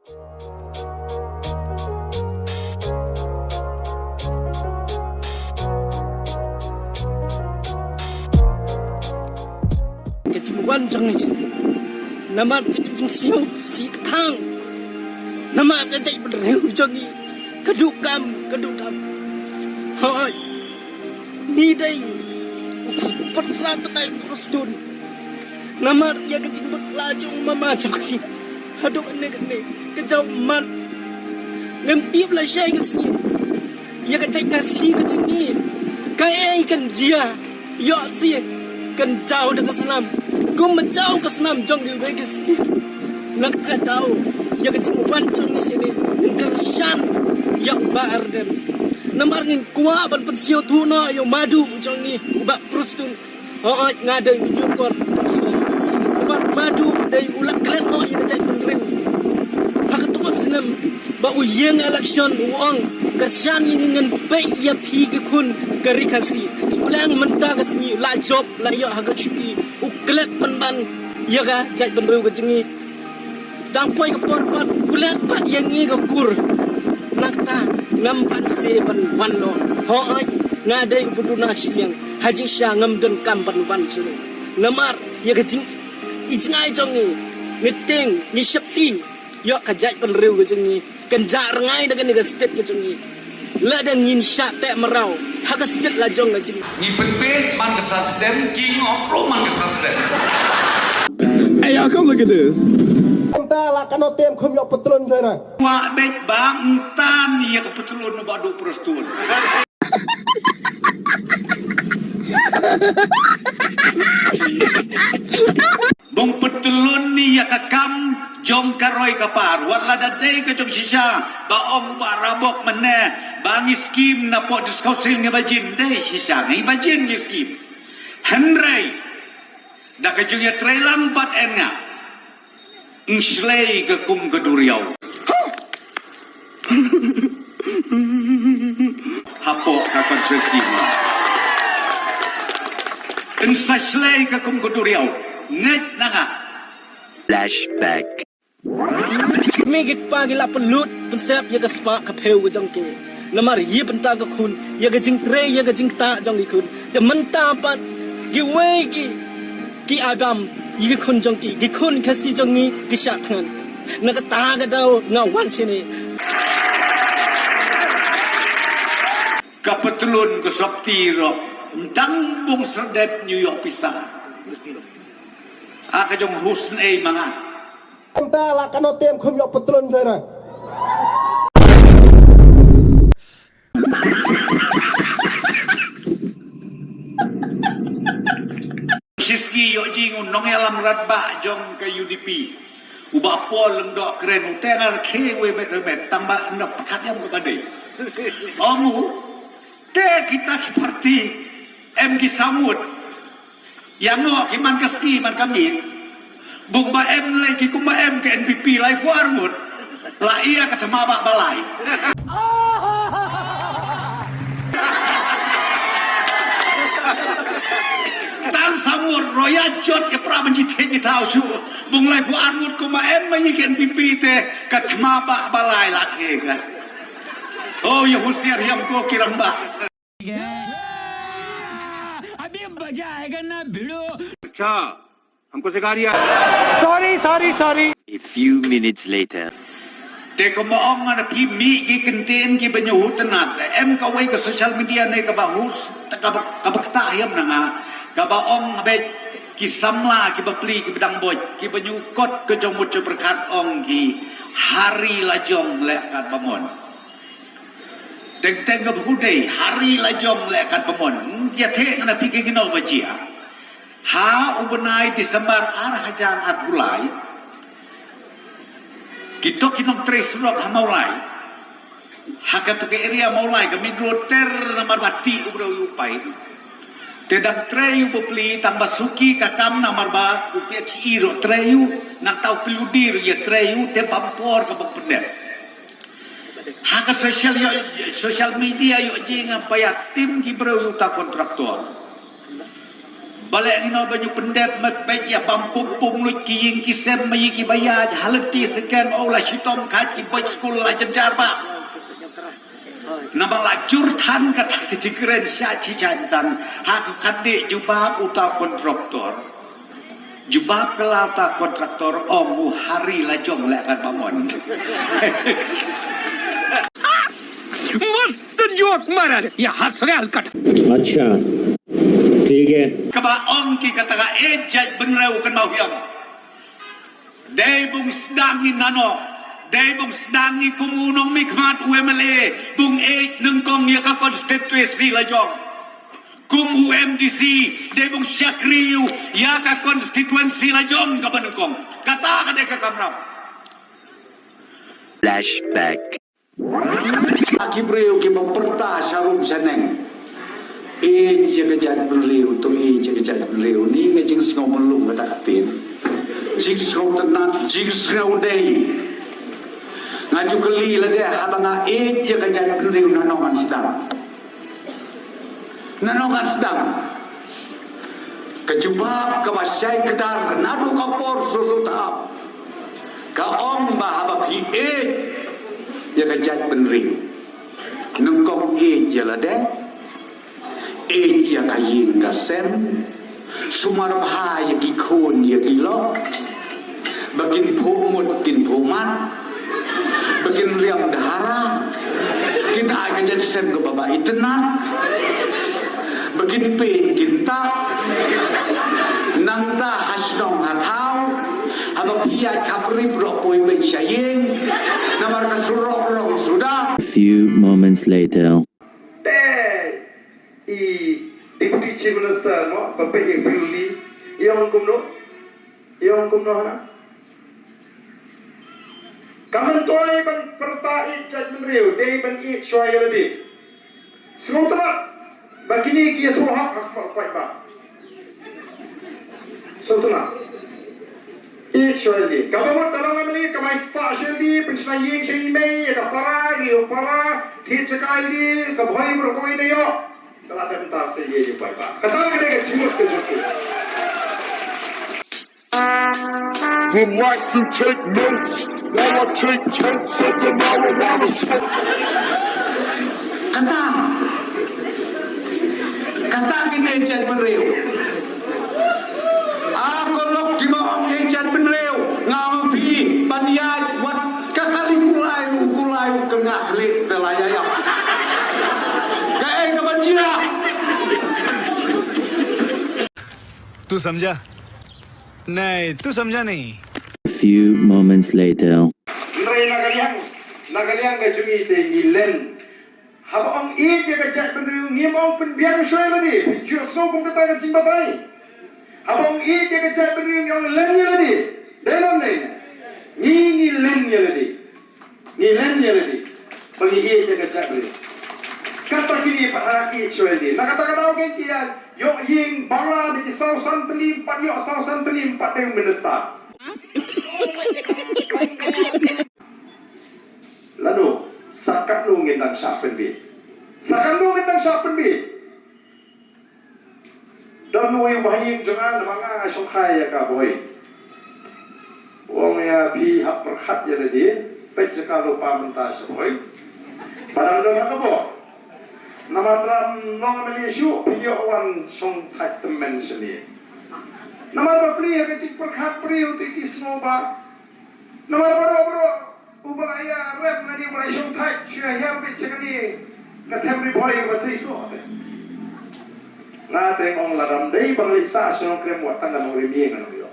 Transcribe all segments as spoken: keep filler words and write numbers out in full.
Ka jingwan jong ngi jin. Namar jing jingsiew si ka thang. Namar ka jait bynriew jong ngi. Ka dukam, ka dukam. Hoi. Ngi dei. Pynra tnai Prestone. Namar ïa ka jingpynra jong mama jong ngi. Haduh kane kane. Ka jaw man. Ngam tip la shai ka sngi. Ïa ka jait Khasi ka jong ngi. Kaei kan jia. Ïoh si kan jaw da ka snam. Kum ba jaw ka snam jong kiwei ki state. Na kata daw ïa ka jingwan jong ngi shane ngin kyrshan ïa u Bah Ardent. Namar ngin kwah ban pynsngewthuh noh ïa u Madu jong ngi u Bah Prestone. Hooid nga dei u Newkor. Namar u Madu dei u la klet noh ïa ka jaitbynriew. Ha kato ka snem ba u ïeng election u ong, kyrshan ïa ngi, ngin peit ïa phi ki khun ka ri Khasi. Pleng mynta ka sngi la jop la ïoh ha ka shuki. U klet pynban ïa ka jaitbynriew ka jong ngi. Tang poi ka por pat u klet pat ïa ngi ka kur. Nangta ngam pat sngewbha ban wan noh. Hooid nga dei u ba duna shiliang. Ha jingshisha ngam donkam ban wan shuh. Namar ïa ka jing i jingai jong ngi, ngi tieng, ngi sheptieng ïoh ka jaitbynriew ka jong ngi. Kan jah rngai da kane ka state ka jong ngi. Lada ngin shah teh mraw ha ka state la jong ka jong ngi. Ngi pynbeit man ka san sdem, ki ngop ruh man ka san sdem. Hey, y'all, come look at this. Mynta la kano tem khum ïoh patlun joi na. Wa beit ba ngtan ïa ka patlun ba duk Prestone. Bung pyntylun ni ïa ka kam jong ka roi ka par. Wat la da dei ka jong shisha ba ong ba rabok mynne ba ngi skim na pok discouncil ngi ba jin dei shisha ngi ba jin ngi skim. Hynrei da ka jong ïa trei lang bad en nga. Ng shlei ka kum ka duriaw. Hapoh ka konstituensi. Ng sa shlei ka kum ka duriaw. Ngeit na nga. Flashback. Mi ki kpa ki la pynlut pynsep ïa ka spah ka phew ka jong ki. Namar ïa bynta ka khun, ïa ka jingtrei, ïa ka jingktah jong ki khun. Te mynta pat kiwei ki ki aibam ïa ki khun jong ki, ki khun Khasi jong ngi ki shah thngan. Na kata ka daw nga wan shane. Ka patlun ka sopti ro, tang bung serdep New York pisa. A ka jong husn ei manga. Mynta la kano tem khum ïoh patlun joi na. Shiski ïoh jing u nongïalam radbah jong ka U D P. U Bah Paul Lyngdoh kren u te ngar khe wei met met tang ba na pakat ïam ka ba dei. Ong u te kita ki parti em ki samut. Ïa ngo ki man ka sngi man ka miet. Bung ba em lei ki kumba em ka N P P lai phuh ar ngut. La ïa ka thma ba ba lai. Tang samut roya jot ïa pra ban jitheh jithaw shu. Bung lai phuh ar ngut kumba em ma ngi ka N P P te ka thma ba ba lai la the ka. Oh ïa husiar hiam ko ki rang ba. अभी मजा आएगा ना भिड़ू। अच्छा, हमको सिखा रिया है। Sorry, sorry, sorry. A few minutes later. Te kumba ong na phi mih ki kyntien ki ba nyu hut tnat em kawei ka social media ne kaba hus kaba kaba kata hiam na nga kaba ong beit ki samla ki ba pli ki ba dang boit ki ba nyu kot ka jong mut jong pyrkhat ong ki hari la jong leh kat ba mon. Teng teng ka ba hudei hari la jong leh kat ba mon. Ïa the ngana phi ki nau ba jia. Ha u bnai December ar hajar ar phew lai. Kito ki nongtrei surok ha Mawlai. Ha kato ka area Mawlai ka mih dro ter namar ba ti u breu u pai. Te dang trei u bapli tang ba suki ka kam namar ba u P H E ro trei u nang tau pyludi ro ïa trei u te bam por ka bok pendek. Ha ka social ïoh, social media ïoh jing ba ïa tim ki breu uta kontraktor. Balei ngin ong ba ngi pyndep met beit ïa bam pum pum lut ki ïing ki sem ma ïa ki ba ïaid ha lynti seken, oh la shitom khat ki boys skul la jynjar ba. Namar la jur than kata ka jingkren sha chi sha tang ha ka khadduh jubab uta kontraktor. Jubab ka la uta kontraktor, ong u Hari la jong leh kan ba mon. मस्त जोक मारा रे, ये हंस रहे हलकट। अच्छा, ठीक है। Kaba ong ki kata ka ïeit jaitbynriew kan mau hiam. Dei bung sdang ngi nano. Dei bung sdang ngi kum u nongmihkhmat u M L A. Bung ïeit nyngkong ïa ka constituency la jong. Kum u M D C, dei bung shakri u ïa ka constituency la jong kaba nyngkong. Kata ka dei ka kamram. Flashback. Ki briew kiba pyrta sha rum sha neng. Ïeit ïa ka jaitbynriew, to ïeit ïa ka jaitbynriew. Ni nga jingsngew mlung kata ka tip. Jingsngew tynnat, jingsngew dei. Nga ju kylli lade haba nga ïeit ïa ka jaitbynriew nano ngan sdang. Nano ngan sdang. Ka jubab kaba shai kdar naduh ka por shuh shuh tam. Ka ong ba haba phi ïeit ïa ka jaitbynriew, nyngkong ïeit ïa lade, ïeit ïa ka ïing ka sem, sumar bha ïa ki khun ïa ki lok, ba kin phuh mut kin phuh mat, ba kin riam dhara, kin ai ka jait sem kaba ba itynnat, ba kin pyn kin tak. Nangta ha shnong ha thaw, haba phi ïaid khapri pyrshah poi beit sha ïing, namar ka surok rong suda. A few moments later. Te i Deputy Chief Minister mo, ba peit ïa phi u li, i ong kumno? I ong kumno hana? Ka myntoi ban pyrta ïeit jaitbynriew, dei ban ïeit shuwa ïa lade. Sngewtynnat ba kine ki ïathuh hok ha khmat u paidbah. Sngewtynnat. Ïeit shuwa ïa lade. Kaba mut da long ïa lade, kamai spah shuwa ïa lade, pynshna ïing sha i mei, ïa ka para, ïa u para, thied jaka ïa lade, ka bhoi mut kawei na ïoh. Ka la dep mynta sa ïa ïa bai ba. Kata ka dei ka jingmut ka jingmut. Would like to take notes while I take totes of the marijuana smoke. Kata. Kata ki ne jaitbynriew. A ko lok kiba ong ïeit jaitbynriew, nga ong phi ban ïaid wat ka kali kulai u kulai u kyrngah leh te la ïa ïap. Kaei kaban jia? तू समझा? नहीं, तू समझा नहीं। A few moments later. Hynrei na ka liang, na ka liang ka jong ngi te ngi len. Haba ong ïeit ïa ka jaitbynriew, ngim ong pynbiang shuwa ïa lade, phi ju sngew kum kata ka jingbatai. Haba ong ïeit ïa ka jaitbynriew, ngi ong len ïa lade. Dei ne em? Ngi, ngi len ïa lade. Ngi len ïa lade. Ba ngi ïeit ïa ka jaitbynriew. Kata kine pat ha ïeit shuwa ïa lade. Na kata ka daw kein ki ïa ïoh ïing bangla da ki saw san tylli, pat ïoh saw san tylli, pat dei u minister. Lano, sa katno ngin dang shah pynbeit? Sa katno ngin dang shah pynbeit? Don uwei u bahaïing jong nga, namar nga shongkhia ïa ka bhoi. U ong ïa phi hap pyrkhat ïa lade, peit jaka lypa mynta sha bhoi. Ba dang don ha ka bor. Namar lada ym long mynne shuh, phi ïoh wan shongthait tymmen shane. Namar ba plie ha ka jingpyrkhat briew te ki sngew ba Namar baroh baroh uba la ïa rep lane uba la ïa shongthait shu ïa hiar beit sha kane ka them Ri Bhoi kaba seisoh te. Nga te nga ong lada ym dei ba nga leit sah sha Nongkrem wat tang ka nongrim ïing ngan ong ïoh.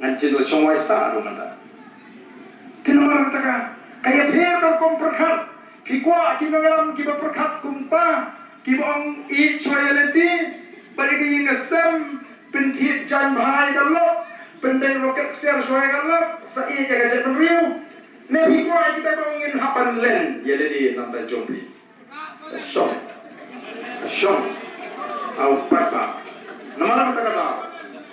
Ngan jin la shong wai sah ruh mynta. Te namar kata ka ka ïapher ka rukom pyrkhat. Ki kwah ki nongïalam kiba pyrkhat kumta, kiba ong ïeit shuwa ïa lade bad ïa ka ïing ka sem, pynthied jaiñ bha ïa ka lok, pyndeng roket ksiar shuwa ïa ka lok, sa ïeit ïa ka jaitbynriew. Ne phi kwah ïa kita ba ong ngin hap ban len ïa lade na bynta jong phi. Shong. Shong. Aw paidbah. Namar kata ka daw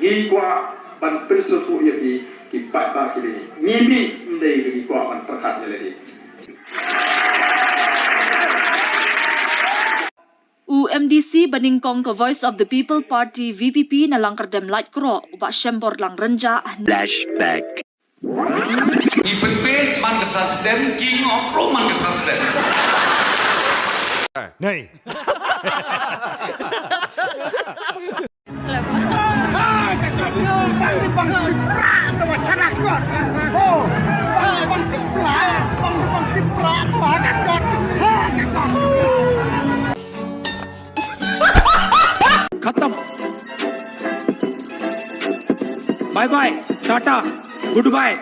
ngi kwah ban pynsngewthuh ïa phi ki paidbah kiba ïeit. Ngi mih ym dei ba ngi kwah ban pyrkhat ïa lade. U M D C Ba nyngkong ka Voice of the People Party, V P P, na Langkyrdem Laitkroh, u Bah Shembor Langrenja. Flashback. Ki pynpeit man ka san stem, ki ngop ruh man ka san stem. Nei. खत्म। Bye bye, tata, good bye,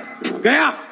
गया।